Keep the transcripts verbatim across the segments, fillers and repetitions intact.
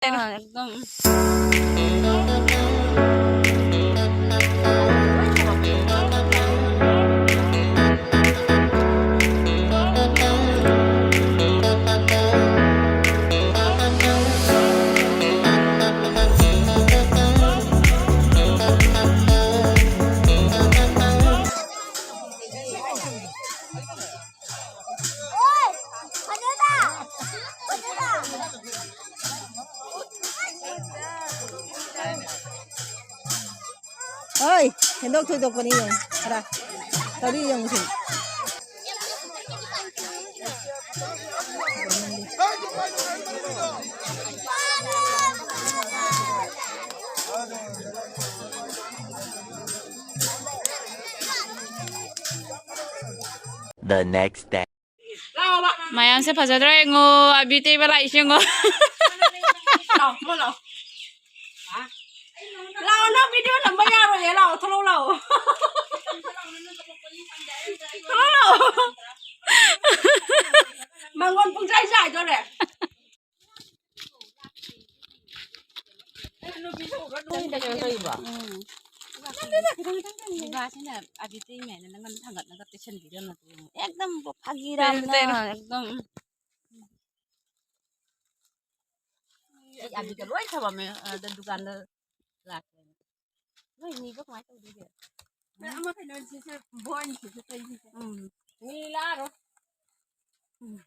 ꯑꯥ, ꯑꯦꯛꯗꯝ꯫ ꯍꯣꯏ, ꯍꯦꯟꯗꯣꯛ ꯊꯣꯏꯗꯣꯛꯄꯅꯤ ꯌꯦꯡꯉꯨ꯫ ꯈꯔ ꯇꯧꯔꯤ ꯌꯦꯡꯉꯨꯁꯤ꯫ The next day. ꯃꯌꯥꯝꯁꯦ ꯐꯖꯗ꯭ꯔꯥ ꯌꯦꯡꯉꯣ, ꯑꯕꯤ ꯇꯩꯕ ꯂꯥꯛꯏꯁꯦ ꯌꯦꯡꯉꯣ꯫ ꯂꯥꯛꯑꯣ, ꯂꯥꯛꯑꯣ꯫ ꯂꯥꯛꯑꯣ, ꯅꯪ ꯚꯤꯗꯤꯑꯣ ꯅꯝꯕ ꯌꯥꯔꯣꯏꯌꯦ, ꯂꯥꯛꯑꯣ, ꯊꯣꯛꯂꯛꯑꯣ, ꯂꯥꯛꯑꯣ꯫ ꯊꯣꯛꯂꯛꯑꯣ, ꯂꯥꯛꯑꯣ꯫ ꯃꯉꯣꯟ ꯄꯨꯡꯆꯥꯏ ꯆꯥꯏꯗꯣꯔꯦ꯫ ꯎꯝ꯫ ꯅꯠꯇꯦꯗ, ꯈꯤꯇꯪ, ꯈꯤꯇꯪ, ꯈꯤꯇꯪ꯫ ꯕꯥꯁꯤꯅ ꯑꯕꯤ ꯇꯩ ꯃꯌꯥꯝꯅ ꯅꯪꯉꯣꯟꯗ ꯊꯥꯡꯒꯠꯅꯒ ꯇꯩꯁꯟꯕꯤꯔꯝꯃꯣ꯫ ꯑꯦꯛꯗꯝ ꯐꯥꯒꯤ ꯔꯥꯝꯅ, ꯀꯩꯅꯣ? ꯑꯦꯛꯗꯝ꯫ ꯑꯩ ꯑꯕꯤꯒ ꯂꯣꯏ ꯊꯃꯝꯃꯦ, ꯑꯗ ꯗꯨꯀꯥꯟꯗ ꯂꯥꯛꯄꯅꯦ꯫ ꯅꯣꯏ ꯅꯤꯕ ꯀꯃꯥꯏ ꯇꯧꯗꯣꯏꯒꯦ? ꯅꯪ ꯑꯃ ꯀꯩꯅꯣꯁꯤꯁꯨ, ꯕꯣꯟꯁꯤꯁꯨ ꯇꯩꯁꯤꯁꯦ꯫ ꯎꯝ꯫ ꯃꯤ ꯂꯥꯛꯑꯔꯣꯏ꯫ ꯎꯝ꯫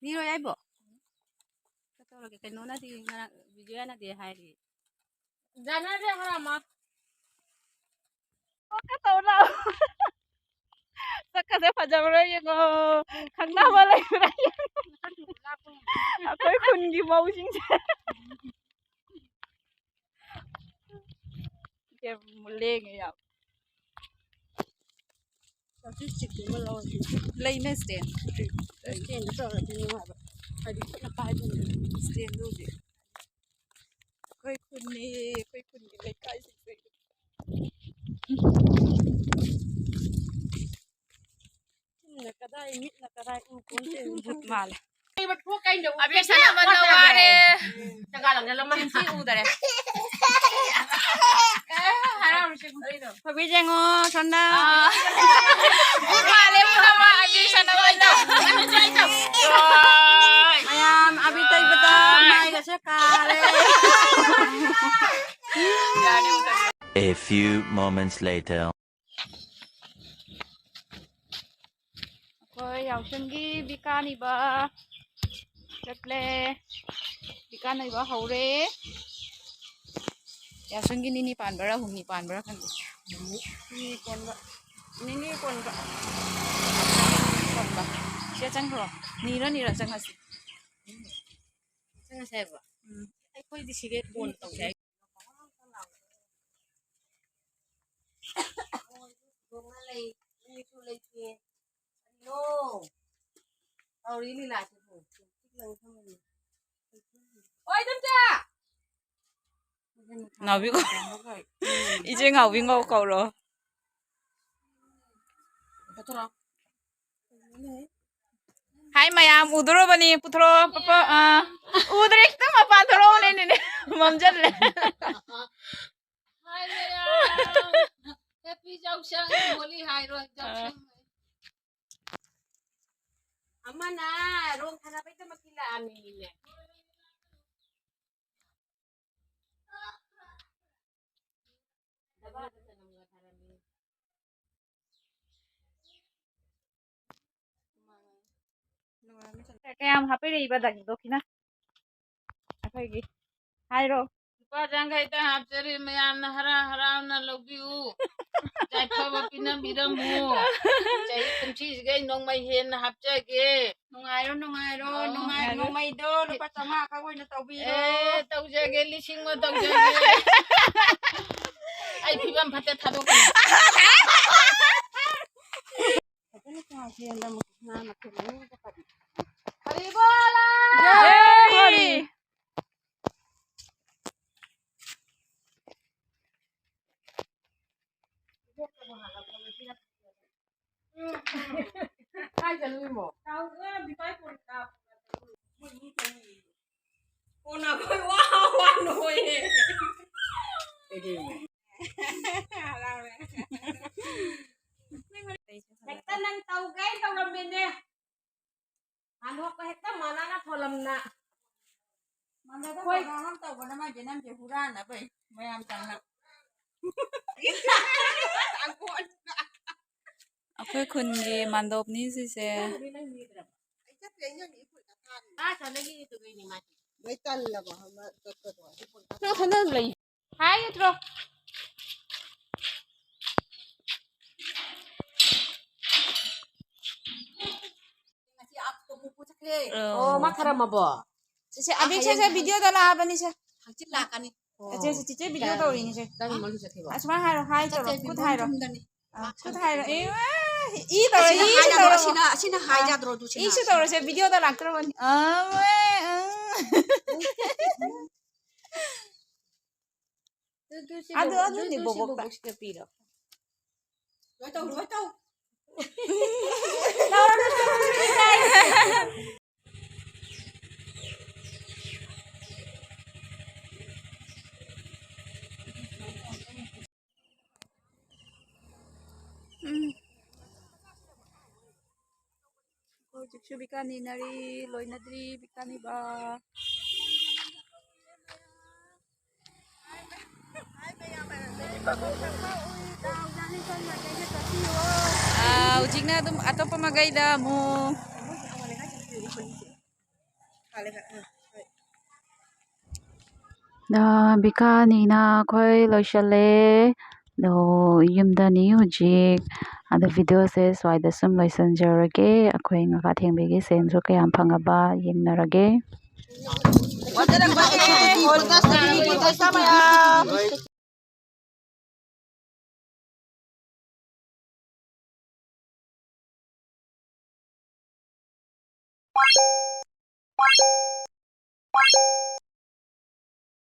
ꯅꯤꯔꯣꯏ ꯍꯥꯏꯕꯣ? ꯀꯩꯗꯧꯔꯒꯦ? ꯀꯩꯅꯣꯅꯗꯤ ꯉꯔꯥꯡ, ꯕꯤꯖꯣꯌꯥꯅꯗꯤ ꯍꯥꯏꯔꯤ꯫ ꯖꯥꯅꯗꯦ ꯍꯔꯥꯃ꯫ ꯀꯣꯛꯀ ꯇꯧ ꯂꯥꯎ꯫ ꯁꯛꯀꯁꯦ ꯐꯖꯕ꯭ꯔꯥ ꯌꯦꯡꯉꯣ꯫ ꯈꯪꯅꯕ ꯂꯩꯕ꯭ꯔꯥ ꯌꯦꯡꯉꯣ꯫ ꯑꯩꯈꯣꯏ ꯈꯨꯟꯒꯤ ꯃꯧꯁꯤꯡꯁꯦ꯫ ꯌꯥꯝ ꯂꯦꯡꯉꯦ ꯌꯥꯝ꯫ ꯍꯧꯖꯤꯛ ꯆꯤꯛꯇꯨ ꯑꯃ ꯂꯧꯔꯁꯤ꯫ ꯂꯩꯅꯦ stand꯫ Standꯗꯨ ꯇꯧꯔꯗꯤ ꯅꯨꯡꯉꯥꯏꯕ꯫ ꯍꯥꯏꯗꯤ ꯈꯨꯠꯅ ꯄꯥꯏꯕꯅꯤꯅ꯫ Standꯗꯨ ꯍꯧꯖꯤꯛ꯫ ꯑꯩꯈꯣꯏ ꯈꯨꯟꯅꯤ, ꯑꯩꯈꯣꯏ ꯈꯨꯟꯒꯤ ꯂꯩꯀꯥꯏꯁꯤꯡꯁꯦ꯫ ꯆꯤꯟꯅ ꯀꯗꯥꯏ, ꯃꯤꯠꯅ ꯀꯗꯥꯏ ꯎ ꯄꯣꯟꯇꯦ꯫ ꯃꯥꯜꯂꯦ꯫ ꯑꯕꯦ ꯁꯥꯟꯅꯕꯅ ꯋꯥꯔꯦ꯫ ꯆꯪꯒꯥ ꯂꯪꯖꯜꯂꯝꯃ꯫ ꯁꯤ ꯎꯗꯔꯦ꯫ ꯍꯔꯥꯎꯔꯤꯁꯦ ꯀꯩꯅꯣ? ꯍꯣꯏꯕꯤ ꯌꯦꯡꯉꯣ, ꯁꯣꯝꯗ꯫ ꯑꯥ꯫ ꯃꯥꯜꯂꯦ, ꯄꯨꯔꯥ ꯃꯥ ꯑꯕꯦ ꯁꯥꯟꯅꯕꯗ꯫ ꯃꯌꯥꯝ ꯑꯕꯦ ꯇꯩꯕꯗ ꯃꯥꯏꯒꯁꯦ ꯀꯥꯔꯦ꯫ A few moments later. ꯑꯩꯈꯣꯏ ꯌꯥꯎꯁꯪꯒꯤ ꯕꯤꯀꯥꯅꯤꯕ ꯆꯠꯂꯦ꯫ ꯕꯤꯀꯥꯅꯤꯕ ꯍꯧꯔꯦ꯫ ꯌꯥꯎꯁꯪꯒꯤ ꯅꯤꯅꯤ ꯄꯥꯟꯕꯔꯥ ꯍꯨꯝꯅꯤ ꯄꯥꯟꯕꯔꯥ ꯈꯪꯗꯦ꯫ ꯅꯤꯅꯤ ꯀꯣꯟꯕ꯫ ꯅꯤꯅꯤ ꯀꯣꯟꯕ꯫ ꯀꯣꯟꯕ꯫ ꯁꯤꯗ ꯆꯪꯈ꯭ꯔꯣ꯫ ꯅꯤꯔ ꯅꯤꯔ ꯆꯪꯉꯁꯤ꯫ ꯆꯪꯉꯁꯦ ꯍꯥꯏꯕ? ꯎꯝ꯫ ꯑꯩꯈꯣꯏꯗꯤ ꯁꯤꯒꯦ ꯀꯣꯟ ꯇꯧꯁꯦ ꯍꯥꯏ꯫ ꯂꯩ, ꯃꯤꯁꯨ ꯂꯩꯇꯦ꯫ ꯀꯔꯤꯅꯣ? ꯇꯧꯔꯤ ꯂꯤꯂꯥꯁꯤꯕꯨ꯫ ꯑꯣꯏ, ꯏꯗꯣꯝꯆꯥ! ꯉꯥꯎꯕꯤ ꯀꯧ-, ꯏꯆꯦ ꯉꯥꯎꯕꯤ ꯉꯧ ꯀꯧꯔꯣ꯫ ꯄꯨꯊꯣꯔꯛꯑꯣ꯫ ꯍꯥꯏ ꯃꯌꯥꯝ, ꯎꯗꯣꯔꯕꯅꯤ, ꯄꯨꯊꯣꯔꯛꯑꯣ, ꯄꯄ-, ꯑꯥ, ꯎꯗ꯭ꯔꯦ, ꯈꯤꯇꯪ ꯃꯄꯥꯟ ꯊꯣꯛꯂꯛꯑꯣꯅꯦ, ꯅꯦꯅꯦ, ꯃꯝꯖꯜꯂꯦ꯫ ꯍꯥꯏ ꯃꯌꯥꯝ, Happy ꯌꯥꯎꯁꯪ, ꯍꯣꯂꯤ ꯍꯥꯏꯔꯣ, ꯌꯥꯎꯁꯪ꯫ ꯑꯃꯅ ꯔꯣꯡ ꯊꯥꯅꯕꯩꯗꯃꯛꯇꯤ ꯂꯥꯛꯑꯝꯃꯤꯅꯤꯅꯦ꯫ ꯀꯌꯥꯝ ꯍꯥꯞꯄꯤꯔꯛꯏꯕ ꯗꯈꯤꯅ? ꯑꯩꯈꯣꯏꯒꯤ ꯍꯥꯏꯔꯣ꯫ ꯂꯨꯄꯥ ꯌꯥꯡꯈꯩꯇ ꯍꯥꯞꯆꯔꯤ, ꯃꯌꯥꯝꯅ ꯍꯔꯥꯎ ꯍꯔꯥꯎꯅ ꯂꯧꯕꯤꯌꯨ꯫ ꯌꯥꯏꯐꯕ ꯄꯤꯅꯕꯤꯔꯝꯃꯨ꯫ ꯆꯍꯤ ꯀꯨꯝꯁꯤꯁꯤꯒ ꯑꯩ ꯅꯣꯡꯃꯩ ꯍꯦꯟꯅ ꯍꯥꯞꯆꯒꯦ꯫ ꯅꯨꯡꯉꯥꯏꯔꯣ, ꯅꯨꯡꯉꯥꯏꯔꯣ, ꯑꯣ, ꯅꯨꯡꯉꯥꯏ, ꯅꯨꯡꯉꯥꯏꯔꯣ꯫ ꯅꯣꯡꯃꯩꯗꯣ ꯂꯨꯄꯥ ꯆꯥꯝꯃꯉꯥ ꯈꯛ ꯑꯣꯏꯅ ꯇꯧꯕꯤꯔꯣ꯫ ꯑꯦ, ꯇꯧꯖꯒꯦ, ꯂꯤꯁꯤꯡ ꯑꯃ ꯇꯧꯖꯒꯦ꯫ ꯑꯩ ꯐꯤꯕꯝ ꯐꯠꯇꯦ, ꯊꯥꯗꯣꯛꯀꯅꯤ꯫ ꯐꯖꯅ ꯆꯥꯁꯦ, ꯍꯟꯗꯛ ꯃꯨꯛ ꯉꯥ ꯃꯊꯦꯜ ꯑꯅꯤꯒ ꯀꯔꯤ? ꯍꯔꯤꯕꯣꯂꯥ! ꯖꯩ ꯍꯔꯤ! ꯀꯥꯏ ꯆꯠꯂꯨꯏꯃꯣ? ꯇꯥꯎꯒ ꯕꯤꯀꯥꯏ ꯐꯣꯟ ꯀꯥꯞ꯫ ꯍꯣꯏ꯫ ꯄ꯭ꯔꯣꯒ꯭ꯔꯥꯝ ꯑꯃ ꯇꯧꯕꯅ ꯃꯥꯏꯁꯦ ꯅꯝꯁꯦ ꯍꯨꯔꯥꯟꯅꯕꯩ ꯃꯌꯥꯝ ꯆꯪꯅ꯫ ꯑꯩꯈꯣꯏ ꯈꯨꯟꯒꯤ ꯃꯥꯟꯗꯣꯞꯅꯤ ꯁꯤꯁꯦ꯫ ꯑꯥ, ꯁꯣꯝꯗꯒꯤ ꯇꯨꯗꯣꯏꯅꯦ ꯃꯥꯗꯤ꯫ ꯅꯣꯏ ꯇꯜꯂꯕꯣ? ꯑꯃ ꯆꯠꯄꯗꯣ? ꯑꯗꯨ ꯄꯨꯔꯒ ꯅꯪ ꯈꯟꯅ ꯂꯩ꯫ ꯍꯥꯏꯒꯗ꯭ꯔꯣ? ꯉꯁꯤ ꯑꯥ ꯄꯨꯄꯨ ꯆꯠꯈ꯭ꯔꯦ꯫ ꯑꯣ, ꯃꯥ ꯊꯔꯝꯃꯕꯣ? ꯁꯦ, ꯁꯦ, ꯑꯥ, ꯑꯕꯤꯛꯁꯦ, ꯁꯦ, ꯍꯌꯦꯡ ꯚꯤꯗꯤꯑꯣꯗ ꯂꯥꯛꯑꯕꯅꯤ ꯁꯦ꯫ ꯍꯪꯆꯤꯠ ꯂꯥꯛꯀꯅꯤ꯫ ꯑꯣ꯫ ꯁꯦ, ꯁꯦ, ꯆꯤꯆꯦ ꯚꯤꯗꯤꯑꯣ ꯇꯧꯔꯤꯅꯤ ꯁꯦ꯫ ꯀꯔꯤ ꯃꯔꯨ ꯆꯠꯈꯤꯕ? ꯑꯁꯨꯃꯥꯏꯅ ꯍꯥꯏꯔꯣ, ꯍꯥꯏ ꯇꯧꯔꯣ, ꯆꯠꯇꯦ, ꯈꯨꯠ ꯍꯥꯏꯔꯣ꯫ ꯌꯨꯝꯗꯅꯤ꯫ ꯑꯥ, ꯈꯨꯠ ꯍꯥꯏꯔꯣ꯫ ꯑꯦ, ꯏ ꯇꯧꯔꯦ, ꯑꯁꯤꯅ ꯏ ꯍꯥꯏ ꯌꯥꯗ꯭ꯔꯣ? ꯇꯧꯔꯦ꯫ ꯑꯁꯤꯅ, ꯑꯁꯤꯅ ꯍꯥꯏ ꯑꯥ, ꯌꯥꯗ꯭ꯔꯣ? ꯑꯗꯨ ꯁꯤꯅ, ꯏꯁꯨ ꯁꯤꯅ꯫ ꯇꯧꯔꯁꯦ, ꯚꯤꯗꯤꯑꯣꯗ ꯂꯥꯛꯇ꯭ꯔꯕꯅꯤ꯫ ꯑꯥ, ꯃꯣꯏ, ꯑꯥ꯫ ꯑꯗꯨ, ꯑꯗꯨ ꯁꯤ ꯑꯗꯨ, ꯕꯣꯛ-, ꯑꯗꯨꯅꯤ ꯑꯗꯨ ꯁꯤ ꯕꯣꯕꯣꯛꯇ꯫ ꯕꯣꯕꯣꯛꯁꯤꯗ ꯄꯤꯔꯣ꯫ ꯂꯣꯏ ꯇꯧ, ꯂꯣꯏ ꯇꯧ꯫ ꯎꯝ꯫ ꯍꯧꯖꯤꯛꯁꯨ ꯕꯤꯀꯥꯅꯤꯅꯔꯤ, ꯂꯣꯏꯅꯗ꯭ꯔꯤ ꯕꯤꯀꯥꯅꯤꯕ꯫ ꯑꯥ, ꯍꯧꯖꯤꯛꯅ ꯑꯗꯨꯝ ꯑꯇꯣꯞꯄ ꯃꯥꯏꯀꯩꯗ ꯑꯃꯨꯛ꯫ ꯑꯥ, ꯕꯤꯀꯥꯅꯤꯅ ꯑꯩꯈꯣꯏ ꯂꯣꯏꯁꯜꯂꯦ꯫ ꯑꯗꯣ ꯌꯨꯝꯗꯅꯤ ꯍꯧꯖꯤꯛ꯫ ꯑꯗꯣ ꯚꯤꯗꯤꯑꯣꯁꯦ ꯁ꯭ꯋꯥꯏꯗ ꯁꯨꯝ ꯂꯣꯏꯁꯤꯟꯖꯔꯒꯦ꯫ ꯑꯩꯈꯣꯏ ꯉꯥꯈꯥ ꯊꯦꯡꯕꯤꯒꯤ ꯁꯦꯟꯁꯨ ꯀꯌꯥꯝ ꯐꯪꯉꯕ ꯌꯦꯡꯅꯔꯒꯦ꯫